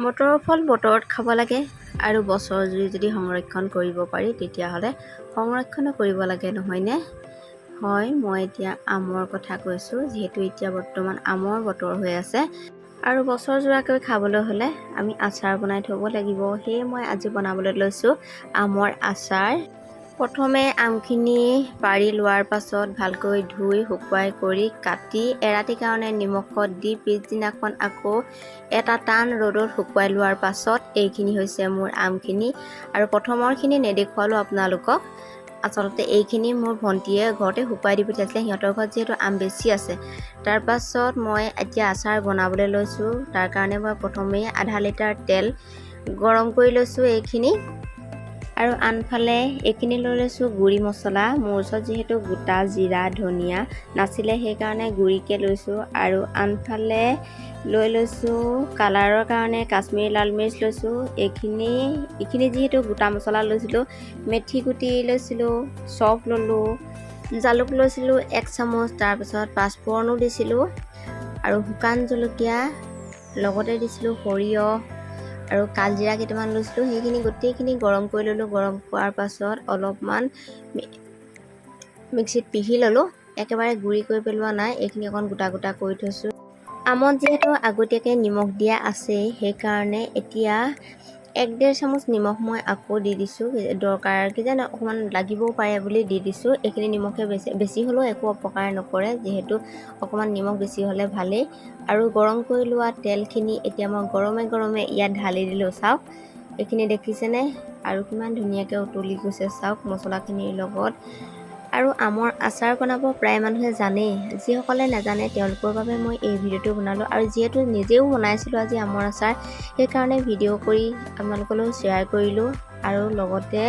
বতৰৰ ফল বতৰত খাব লাগে আৰু বছৰ জুৰি যদি সংৰক্ষণ কৰিব পাৰি, তেতিয়াহ'লে সংৰক্ষণো কৰিব লাগে, নহয়নে? হয়, মই এতিয়া আমৰ কথা কৈছোঁ। যিহেতু এতিয়া বৰ্তমান আমৰ বতৰ হৈ আছে আৰু বছৰ জোৰাকৈ খাবলৈ হ'লে আমি আচাৰ বনাই থ'ব লাগিব। সেয়ে মই আজি বনাবলৈ লৈছোঁ আমৰ আচাৰ। প্ৰথমে আমখিনি পাৰি লোৱাৰ পাছত ভালকৈ ধুই শুকুৱাই কৰি কাটি এৰাতিৰ কাৰণে নিমখত দি পিছদিনাখন আকৌ এটা টান ৰ'দত শুকুৱাই লোৱাৰ পাছত এইখিনি হৈছে মোৰ আমখিনি। আৰু প্ৰথমৰখিনি নেদেখুৱালোঁ আপোনালোকক। আচলতে এইখিনি মোৰ ভণ্টীয়ে ঘৰতে শুকুৱাই দি পঠিয়াইছিলে, সিহঁতৰ ঘৰত যিহেতু আম বেছি আছে। তাৰপাছত মই এতিয়া আচাৰ বনাবলৈ লৈছোঁ। তাৰ কাৰণে মই প্ৰথমেই আধা লিটাৰ তেল গৰম কৰি লৈছোঁ এইখিনি। আৰু আনফালে এইখিনি লৈ লৈছোঁ গুড়ি মছলা। মোৰ ওচৰত যিহেতু গোটা জিৰা, ধনিয়া নাছিলে, সেইকাৰণে গুড়িকে লৈছোঁ। আৰু আনফালে লৈ লৈছোঁ কালাৰৰ কাৰণে কাশ্মীৰী লাল মিৰ্চ লৈছোঁ। এইখিনি যিহেতু গোটা মছলা লৈছিলোঁ, মেথি গুটি লৈছিলোঁ, চফ ল'লোঁ, জালুক লৈছিলোঁ 1 চামুচ, তাৰপিছত পাঁচফোৰণো দিছিলোঁ আৰু শুকান জলকীয়া লগতে দিছিলোঁ, সৰিয়হ আৰু কালজিৰা কেইটামান লৈছিলোঁ। সেইখিনি গোটেইখিনি গৰম কৰি ল'লোঁ। গৰম কৰাৰ পাছত অলপমান মিক্সিত পিহি ল'লোঁ। একেবাৰে গুড়ি কৰি পেলোৱা নাই, এইখিনি অকণ গোটা গোটা কৰি থৈছোঁ। আমত যিহেতু আগতীয়াকৈ নিমখ দিয়া আছেই, সেইকাৰণে এতিয়া 1-1.5 চামুচ নিমখ মই আকৌ দি দিছোঁ। দৰকাৰ কিজানি অকণমান লাগিবও পাৰে বুলি দি দিছোঁ। এইখিনি নিমখে বেছি বেছি হ'লেও একো অপকাৰ নকৰে, যিহেতু অকণমান নিমখ বেছি হ'লে ভালেই। আৰু গৰম কৰি লোৱা তেলখিনি এতিয়া মই গৰমে গৰমে ইয়াত ঢালি দিলোঁ। চাওক, এইখিনি দেখিছেনে? আৰু কিমান ধুনীয়াকৈ উতলি গৈছে চাওক মছলাখিনিৰ লগত। আৰু আমৰ আচাৰ বনাব প্ৰায় মানুহে জানেই। যিসকলে নাজানে, তেওঁলোকৰ বাবে মই এই ভিডিঅ'টো বনালোঁ। আৰু যিহেতু নিজেও বনাইছিলোঁ আজি আমৰ আচাৰ, সেইকাৰণে ভিডিঅ' কৰি আপোনালোকলৈও শ্বেয়াৰ কৰিলোঁ। আৰু লগতে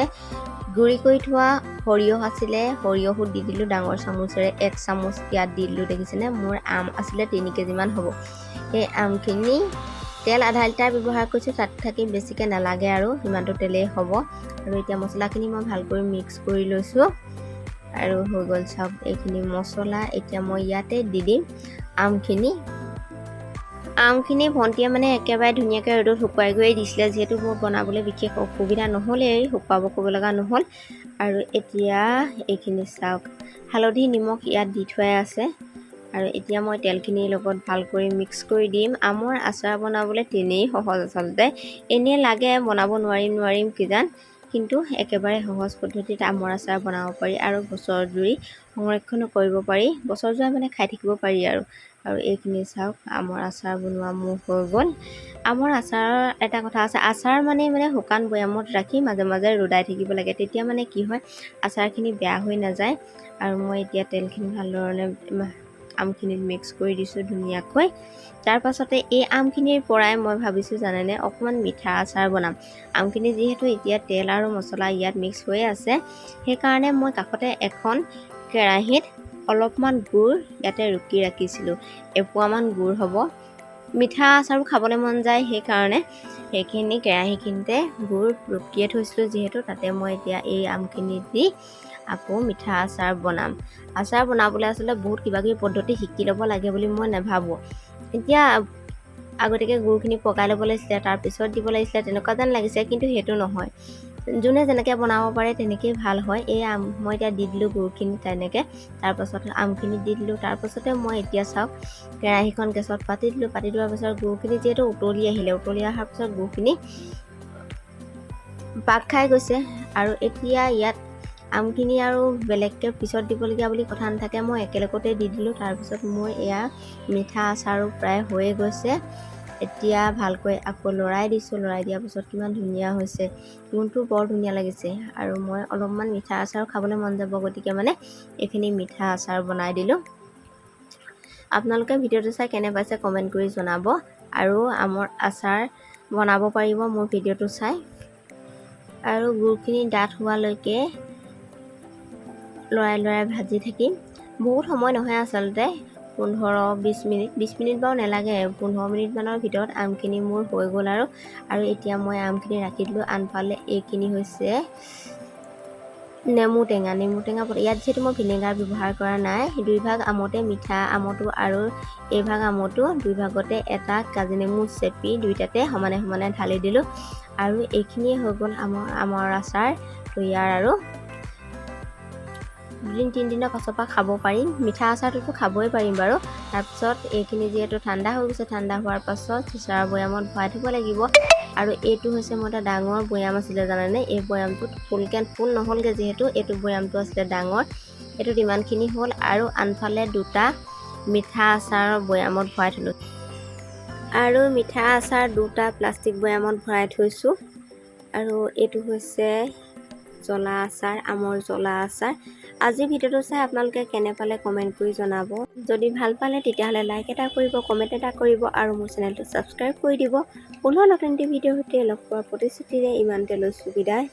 গুড়ি কৰি থোৱা সৰিয়হ আছিলে, সৰিয়হো দি দিলোঁ। ডাঙৰ চামুচেৰে 1 চামুচ ইয়াত দি দিলোঁ। দেখিছেনে? মোৰ আম আছিলে 3 কেজিমান হ'ব। সেই আমখিনি তেল আধা লিটাৰ ব্যৱহাৰ কৰিছোঁ, তাত থাকি বেছিকৈ নালাগে আৰু সিমানটো তেলেই হ'ব। আৰু এতিয়া মছলাখিনি মই ভালকৈ মিক্স কৰি লৈছোঁ আৰু হৈ গ'ল। চাওক, এইখিনি মছলা এতিয়া মই ইয়াতে দি দিম আমখিনি। আমখিনি ভণ্টিয়ে মানে একেবাৰে ধুনীয়াকৈ ৰ'দত শুকুৱাই গৈয়ে দিছিলে, যিহেতু মোৰ বনাবলৈ বিশেষ অসুবিধা নহ'লেই, শুকুৱাব কৰিব লগা নহ'ল। আৰু এতিয়া এইখিনি চাওক, হালধি, নিমখ ইয়াত দি থোৱাই আছে। আৰু এতিয়া মই তেলখিনিৰ লগত ভাল কৰি মিক্স কৰি দিম। আমৰ আচাৰ বনাবলৈ তেনেই সহজ আচলতে। এনেই লাগে বনাব নোৱাৰিম নোৱাৰিম কিজান, কিন্তু একেবাৰে সহজ পদ্ধতিত আমৰ আচাৰ বনাব পাৰি আৰু বছৰ জুৰি সংৰক্ষণো কৰিব পাৰি। বছৰ জোৰা মানে খাই থাকিব পাৰি। আৰু এইখিনি চাওক, আমৰ আচাৰ বনোৱা মোৰ হৈ গ'ল। আমৰ আচাৰৰ এটা কথা আছে, আচাৰ মানে শুকান বৈয়ামত ৰাখি মাজে মাজে ৰ'দাই থাকিব লাগে। তেতিয়া মানে কি হয়, আচাৰখিনি বেয়া হৈ নাযায়। আৰু মই এতিয়া তেলখিনি ভালধৰণে আমখিনিত মিক্স কৰি দিছোঁ ধুনীয়াকৈ। তাৰ পাছতে এই আমখিনিৰ পৰাই মই ভাবিছোঁ জানেনে, অকণমান মিঠা আচাৰ বনাম। আমখিনি যিহেতু এতিয়া তেল আৰু মছলা ইয়াত মিক্স হৈয়ে আছে, সেইকাৰণে মই কাষতে এখন কেৰাহীত অলপমান গুৰ ইয়াতে ৰুকি ৰাখিছিলোঁ। এপোৱামান গুৰ হ'ব। মিঠা আচাৰো খাবলৈ মন যায়, সেইকাৰণে সেইখিনি কেৰাহীখিনিতে গুৰ ৰুকিয়ে থৈছিলোঁ যিহেতু, তাতে মই এতিয়া এই আমখিনি দি আকৌ মিঠা আচাৰ বনাম। আচাৰ বনাবলৈ আচলতে বহুত কিবা কিবি পদ্ধতি শিকি ল'ব লাগে বুলি মই নাভাবোঁ। এতিয়া আগতীয়াকৈ গুৰখিনি পকাই ল'ব লাগিছিলে, তাৰপিছত দিব লাগিছিলে, তেনেকুৱা যেন লাগিছে, কিন্তু সেইটো নহয়। যোনে যেনেকৈ বনাব পাৰে, তেনেকেই ভাল হয়। এই আম মই এতিয়া দি দিলোঁ গুৰখিনি তেনেকৈ, তাৰপাছত আমখিনি দি দিলোঁ। তাৰপাছতে মই এতিয়া চাওক, কেৰাহীখন গেছত পাতি দিলোঁ। পাতি দিয়াৰ পাছত গুৰখিনি যিহেতু উতলি আহিলে, উতলি অহাৰ পিছত গুৰখিনি পাক খাই গৈছে। আৰু এতিয়া ইয়াত আমখিনি আৰু বেলেগকৈ পিছত দিবলগীয়া বুলি কথা নাথাকে, মই একেলগতে দি দিলোঁ। তাৰপিছত মোৰ এয়া মিঠা আচাৰো প্ৰায় হৈয়ে গৈছে। এতিয়া ভালকৈ আকৌ লৰাই দিছোঁ। লৰাই দিয়াৰ পাছত কিমান ধুনীয়া হৈছে, গোন্ধটো বৰ ধুনীয়া লাগিছে। আৰু মই অলপমান মিঠা আচাৰো খাবলৈ মন যাব, গতিকে মানে এইখিনি মিঠা আচাৰ বনাই দিলোঁ। আপোনালোকে ভিডিঅ'টো চাই কেনে পাইছে কমেণ্ট কৰি জনাব আৰু আমৰ আচাৰ বনাব পাৰিব মোৰ ভিডিঅ'টো চাই। আৰু গুৰখিনি ডাঠ হোৱালৈকে লৰাই লৰাই ভাজি থাকিম। বহুত সময় নহয় আচলতে, 15-20 মিনিট, 20 মিনিট বাৰু নালাগে, 15 মিনিটমানৰ ভিতৰত আমখিনি মোৰ হৈ গ'ল। আৰু এতিয়া মই আমখিনি ৰাখি দিলোঁ। আনফালে এইখিনি হৈছে নেমু টেঙা, নেমু টেঙা। ইয়াত যিহেতু মই ভিনেগাৰ ব্যৱহাৰ কৰা নাই, দুইভাগ আমতে, মিঠা আমতো আৰু এইভাগ আমতো, দুইভাগতে এটা কাজি নেমু চেপি দুইটাতে সমানে সমানে ঢালি দিলোঁ। আৰু এইখিনিয়ে হৈ গ'ল আমৰ আচাৰ তৈয়াৰ। আৰু দুদিন তিনিদিনৰ পাছৰ পৰা খাব পাৰিম। মিঠা আচাৰটোতো খাবই পাৰিম বাৰু। তাৰপিছত এইখিনি যিহেতু ঠাণ্ডা হৈ গৈছে, ঠাণ্ডা হোৱাৰ পাছত চিচাৰৰ বৈয়ামত ভৰাই থ'ব লাগিব। আৰু এইটো হৈছে মোৰ এটা ডাঙৰ বৈয়াম আছিলে, জানেনে? এই বৈয়ামটোত ফুলকে ফুল নহ'লগৈ, যিহেতু এইটো বৈয়ামটো আছিলে ডাঙৰ, এইটোত ইমানখিনি হ'ল। আৰু আনফালে দুটা মিঠা আচাৰৰ বৈয়ামত ভৰাই থ'লোঁ আৰু মিঠা আচাৰ দুটা প্লাষ্টিক বৈয়ামত ভৰাই থৈছোঁ। আৰু এইটো হৈছে জ্বলা আচাৰ, আমৰ জ্বলা আচাৰ। আজিৰ ভিডিঅ'টো চাই আপোনালোকে কেনে পালে কমেণ্ট কৰি জনাব। যদি ভাল পালে, তেতিয়াহ'লে লাইক এটা কৰিব, কমেণ্ট এটা কৰিব আৰু মোৰ চেনেলটো ছাবস্ক্ৰাইব কৰি দিব। পুনৰ নতুন এটি ভিডিঅ'ৰ সৈতে লগ পোৱাৰ প্ৰতিশ্ৰুতিৰে ইমানতে লৈছোঁ বিদায়।